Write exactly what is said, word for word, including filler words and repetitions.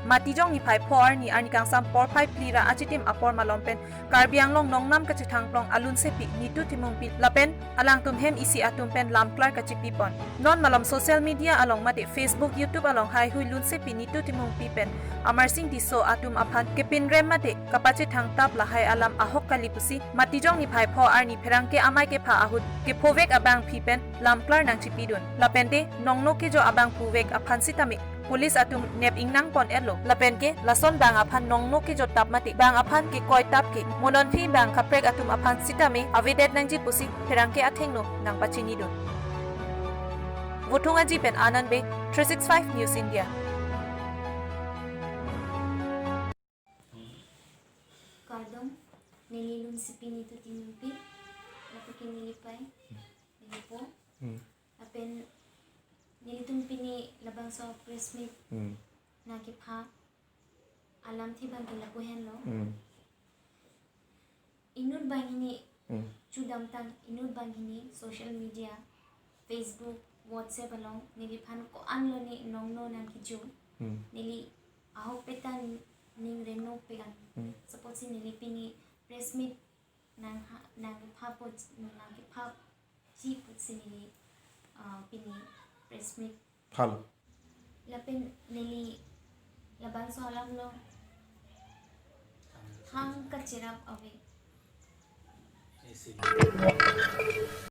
Matijong niphai pho arni arni kangsam porphai phli ra achitim apor malom pen Karbi Anglong nongnam kachethangplong alunsepi Nitu Timungpi lapen alangtum hem isi atum pen lamklar kachipipon. Non malom social media along mate Facebook, YouTube along haihui lunsepi Nitu Timungpi pen Amarsing Tisso atum aphan kepinrem mate kapachethang tap lahai alam ahok kali pusi Matijong niphai pho arni pherangke amei kepha ahut kephovek abangpi pen lamklar nangchipidun. Lapente nongno kejor abangphu vek aphan sitame police atum nep ingnangpon-etlo. Lapenke lason bang aphan nongno kejor tap mate bang aphan kekoi tap ke mo nonphi bang kaprek atum aphan sitame avedet nangji pusi pherangke athengno nangpachinidun. Vothung Aji pen Anand Bey, three six five News India. Kardom, neli lunsepi Nitu Timungpi, lapuki neli pei, neli po. Hmm. Lapen nelitum pini labangso press meet Hmm. nangkepha alamthe abangke lapu henlo. Hmm. Inut banghini Hmm. chudamtang, inut banghini social media, Facebook, WhatsApp along neliphan ko-anlo ne nongno nangkejor. Hmm. Neli ahokpet ta ning reno pekan. Hmm. Suppose si neli pini press meet nangha, nangkephapo, nangkephaji pusi neli, ah, pini press meet phalo. Lapen neli labangso alam along thang kacherap ave.